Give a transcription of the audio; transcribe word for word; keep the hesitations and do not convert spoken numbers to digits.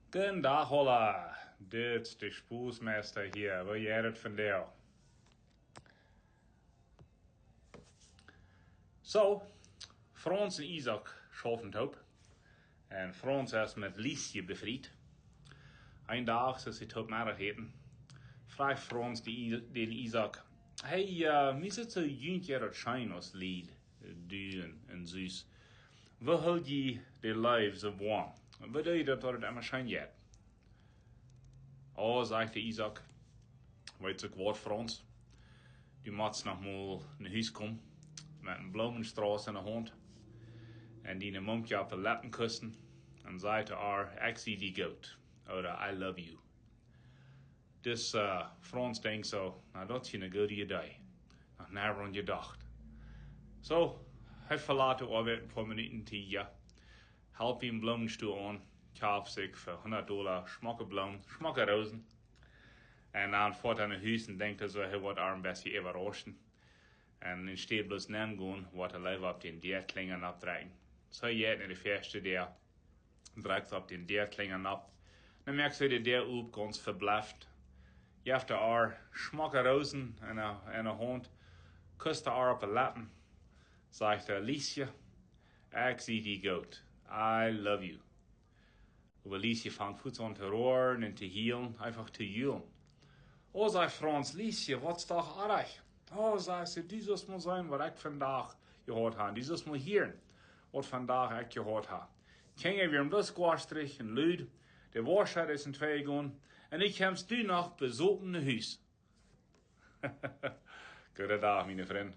Gooden Dach, hola. Dit es de Spoosmeister hia. Woo jeit et vondoag? Soo, Franz un Isaak schaufen toop. Un Franz es met Liesje befriet. Een Dach, aus see toop Meddach äten, fruach Franz dän I-, dän Isaak: "Hey, äh, mie sitt soo, junt jeit daut scheen aus Lied, äh, du un, un Sus. Woo hoolt jie de Leew soo woam? Woo doo jie daut, daut et emma scheen jeit?" "Oh," sajcht de Isaak, "weetst uk waut, Franz? Du motst noch mol no Hus komen met een Bloomenstrauss enne Haunt un diene Momkje oppe Leppen kussen un sajen to ar: 'Ekj sie die goot,' ooda 'I love you.'" Dis, äh, Franz denkjt soo: "Na, daut es eene goode Idee. Noch nie doaraun jedocht." Soo, hee velat de Oabeit een poa Minuten tiedja, halpt een Bloomenstool aun, kjaft sikj fa hundat Dolla schmocke Bloomen, schmocke Roosen. Un dan foat hee no Hus un denkjt soo, hee woat ar een bät äwaraschen. Un enne Städ bloos nenn gonen, woat hee leewa opp dän Däakjlinja oppdrekjen. Soo jeit hee no de väaschte Däa, drekjt opp dän Däakjlinja opp. Dan moakt see de Däa op, gaunz veblefft. Jeft ar schmocke Roosen enne, enne Haunt, kusst ar oppe Leppen, sajcht: "Liesje, ekj sie die goot. I love you." Oba Liesje fangt fuaz aun to roaren un to hielen, eefach to julen. "Oh," sajcht Franz, "Liesje, waut es doch oajch? Oh," sajcht see, "du sust mol seenen, waut ekj vondoag jehaut hab. Du sust mol hieren, waut vondoag ekj jehaut hab. Kjinja wieren bloos goastrich un lud. De Woascheit es entwei jegonen. Un nu kjemst du noch besopen no Hus." Gooden Dach, miene Frind.